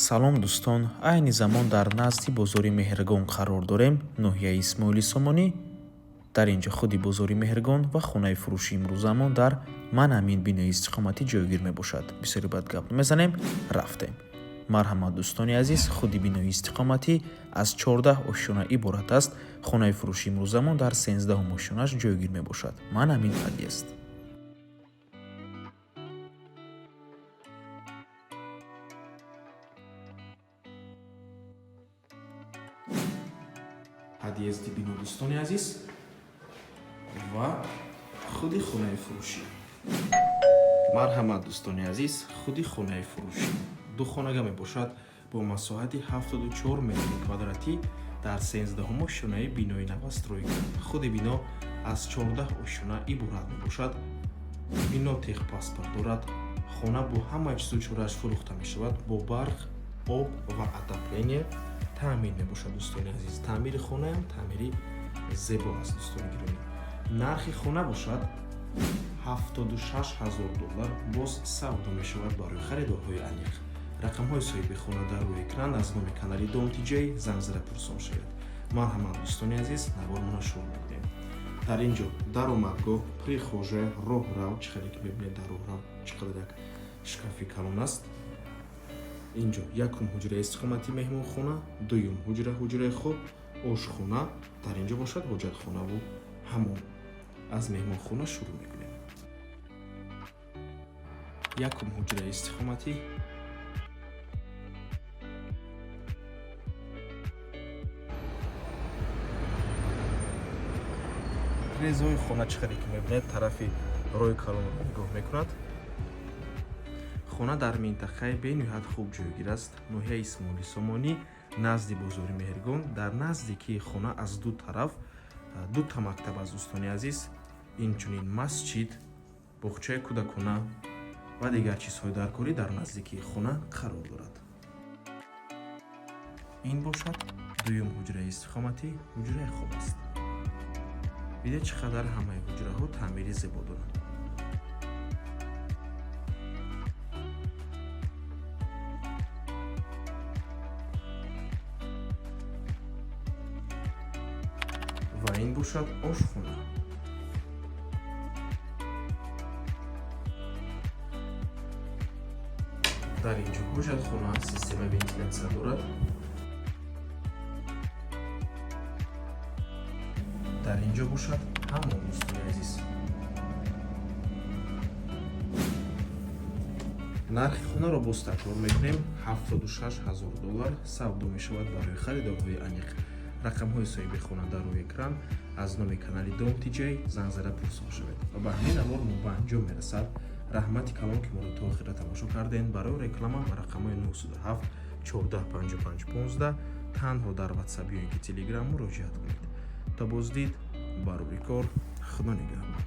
Салом, дӯстон! Айни замон дар назди бозори Меҳргон қарор дорем, ноҳияи Исмоили Сомонӣ. Дар ин ҷо худи бозори Меҳргон ва хонаи фурӯши имрӯзамон дар ман ҳамин бинои истиқоматӣ ҷойгир мебошад. Бисёри бад гап мезанем, рафтем. Марҳамат, дӯстони азиз, худи бинои истиқоматӣ аз 14 ошёна иборат аст. Хонаи фурӯши имрӯзамон дар 13-ум ошёнаш ҷойгир мебошад. Ман ҳамин подъезд. Подъезди бино, дӯстони азиз, ва худи хонаи фурӯшӣ. Марҳамат, дӯстони азиз, худи хонаи фурӯшӣ ду хонага мебошад бо масоҳати 74 метри квадратӣ дар 13-ум ошёнаи бинои новостройка. Худи бино аз 14 ошёна иборат мебошад. Бино техпаспорт дорад. Хона бо ҳама чизу чорааш фурӯхта мешавад, бо барқ, об ва отопление таъмин мебошад. Дӯстони азиз, таъмири хонаам таъмири зебо аст. Дӯстони гиромӣ, нархи хона бошад 76 ҳазор доллар, боз савдо мешавад барои харидорҳои аниқ. Рақамҳои соҳиби хона дар рӯи экран. Аз номи канали Дом Тиҷей занг зада пурсон шавед. Марҳамат, дӯстони азиз, навормона шурӯъ мекунем. Дар ин ҷо даромадгоҳ, прихожая, роҳрав. Чӣ қадаре ки мебинед, дар роҳрав чӣ қадар як шкафи калон аст. Ин ҷо якум ҳуҷраи истиқоматӣ, меҳмонхона, дуюм ҳуҷра, ҳуҷраи хоб, ошхона, дар ин ҷо бошад ҳоҷатхонаву ҳамом. Аз меҳмонхона шурӯъ мекунем. Якум ҳуҷраи истиқоматӣ. Тирезаҳои хона, чӣ қадаре ки мебинед, тарафи роҳи калонро нигоҳ мекунад. Хона дар минтақаи бениҳоят хуб ҷойгир аст, ноҳияи Исмоили Сомонӣ, назди бозори Меҳргон. Дар наздикии хона аз ду тараф дута мактаб аст, дӯстони азиз, инчунин масҷид, боғчаи кӯдакона ва дигар чизҳои даркорӣ дар наздикии хона қарор дорад. Ин бошад дуюм ҳуҷраи истиқоматӣ, ҳуҷраи хоб аст. Бинед, чӣ қадар ҳамаи ҳуҷраҳо таъмири зебо доранд. Ва ин бошад ошхона. Дар ин ҷо ҳоҷатхона, системаи вентилятсия дорад. Дар ин ҷо бошад ҳамом. Дӯстони азиз, нархи хонаро боз такрор мекунем: 76 ҳазор доллар, савдо мешавад барои харидорҳои аниқ. Рақамҳои соҳиби хона дар рӯи экран. Аз номи канали Дом Тиҷей занг зада пурсон шавед. Ва ба ҳамин навор мо ба анҷом мерасад. Раҳмати калон, ки моро то охира тамошо кардем. Барои реклама ба рақамҳои 907 14 55 15 танҳо дар Ватсап ё ин ки Телеграм муроҷиат кунед. То боздид, барори кор, Худо нигаҳбон.